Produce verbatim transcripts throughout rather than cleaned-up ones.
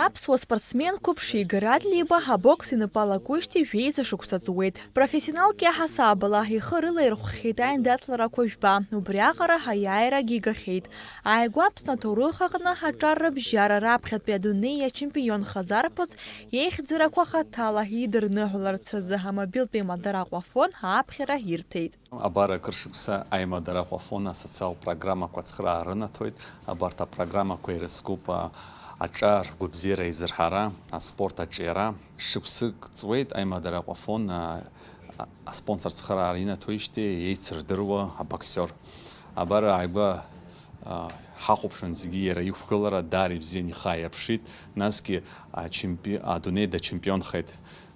Аԥсуа спортсмен қәыԥш Игор Адлеиба абокс инапы алакуижьҭеи жәеиза шықәса ҵуеит. Профессионалтә иаҳасабала ихы рылаирхәхьеит аиндаҭларақәа жәба. Убриаҟара аиааирагьы игахьеит. Ааигәа Аԥсны аҭоурых аҟны аҿар рыбжьара раԥхьатәи адунеи ачемпионхаз арԥыс ихьӡарақәа хаҭала идырныҳәаларц азы амобилтә еимадара Аҟәафон аԥхьара ирҭеит. Абар акыр шықәса аимадара Аҟәафон асоциалтә программақәа ацхыраара рынаҭоит. Абарҭ апрограммақәа ирызкуп, а, аҿар, ргәабзиара, аизырҳара, аспорт аҿиара. Шықәсык ҵуеит аимадара Аҟәафон, а, а, аспонсор цхыраара инаҭоижьҭеи еицырдыруа абоксиор. Абар ааигәа, а, ҳахәаԥшуан зегьы иара иқәгылара даара ибзиан ихы ааирԥшит, насгьы ачемпи-, адунеи дачемпионхеит.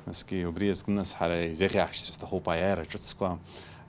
Насгьы убри азкны нас ҳара изеиӷьаҳшьцәа сҭахуп аиааира ҿыцқәа,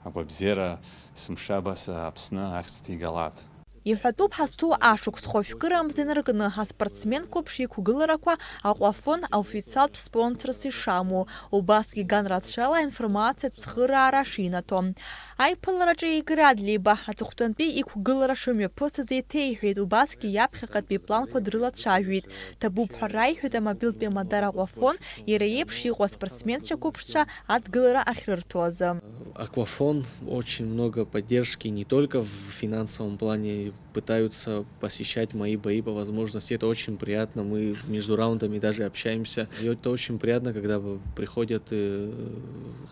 агәабзиара, есымша абас Аԥсны ахьӡ ҭигалааит. Иҳәатәуп ҳазҭоу ашықәс хәажәкырамза инаркны аспортсмен қәыԥш иқәгыларақәа Аҟәафон официалтә спонсорс ишамоу, убасгьы ган рацәала аинформациатә цхыраара шинаҭо. Аиԥылараҿы Игор Адлеиба аҵыхәтәантәи иқәгылара шымҩаԥысыз еиҭеиҳәеит, убасгьы иаԥхьаҟатәи ипланқәа дрылацәажәеит. Ҭабуп ҳәа раиҳәеит амобилтә еимадара Аҟәафон иара иеиԥш иҟоу аспортсменцәа қәыԥшцәа адгылара ахьрырҭо азы. Аквафон очень много поддержки не только в финансовом плане, пытаются посещать мои бои по возможности. Это очень приятно. Мы между раундами даже общаемся. И это очень приятно, когда б-, приходят и, э,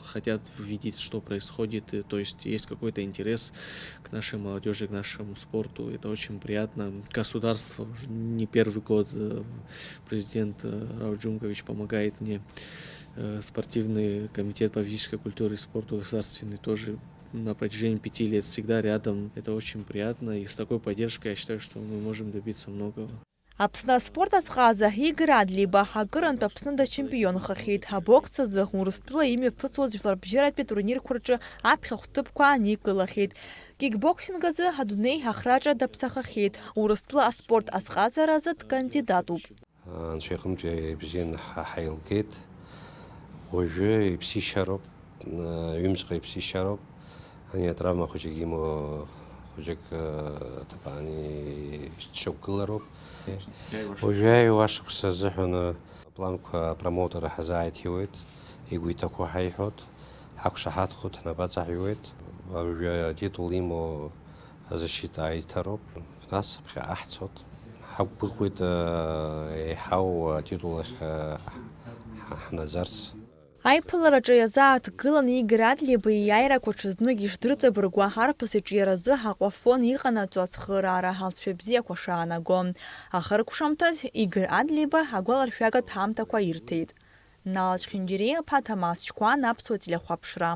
хотят видеть, что происходит. И, то есть есть какой-то интерес к нашей молодежи, к нашему спорту. Это очень приятно. Государство уже не первый год, э, президент, э, Рауф Джумкович помогает мне. Э, спортивный комитет по физической культуре и спорту государственный тоже на протяжении пяти лет всегда рядом. Это очень приятно. И с такой поддержкой я считаю, что мы можем добиться многого. Аԥсны аспорт азҟаза Игор Адлеиба акырынтә Аԥсны дачемпионхахьеит. Абокс азы Урыстәыла имҩаԥысуаз жәларбжьаратәи турнирқәа рҿы аԥхьахә ҭыԥқәа аникылахьеит. Кикбоксинг азы адунеи ахраҿа даԥсахахьеит. Урыстәыла аспорт азҟазаразы дкандидатуп. Анцәа иҟынтә ибзианы ҳа-, ҳаилгеит. Уажәы иԥсишьароуп, ҩымзҟа иԥсишьароуп. Ани атравма хәыҷык имоу хәыҷык, ҭабаани дшьақәгылароуп. Уажәы иааиуа ашықәс азыҳәан апланқәа апромоутер ҳазааиҭиуеит, игәы иҭаху ҳаиҳәоит, ҳақәшаҳаҭхоит, ҳнапы аҵаҳҩуеит. Уажәы атитул имоу азашьыта аиҭароуп, нас ԥхьаҟа ҳцоит. Ҳақәгәыӷуеит, еиҳау атитул ахь ҳа-, ҳнаӡарц. Аиԥылараҿы иазааҭгылан Игор Адлеиба ииааирақәа ҽазнык ишдырҵабыргуа, арԥыс иҿиаразы Аҟәафон иҟанаҵо ацхыраара алҵшәа бзиақәа шаанаго. Ахыркәшамҭаз Игор Адлеиба агәаларшәагатә ҳамҭақәа ирҭеит. Нала Чхинџьариа-иԥа, Ҭамаз Чқәан, Аԥсуа телехәаԥшра.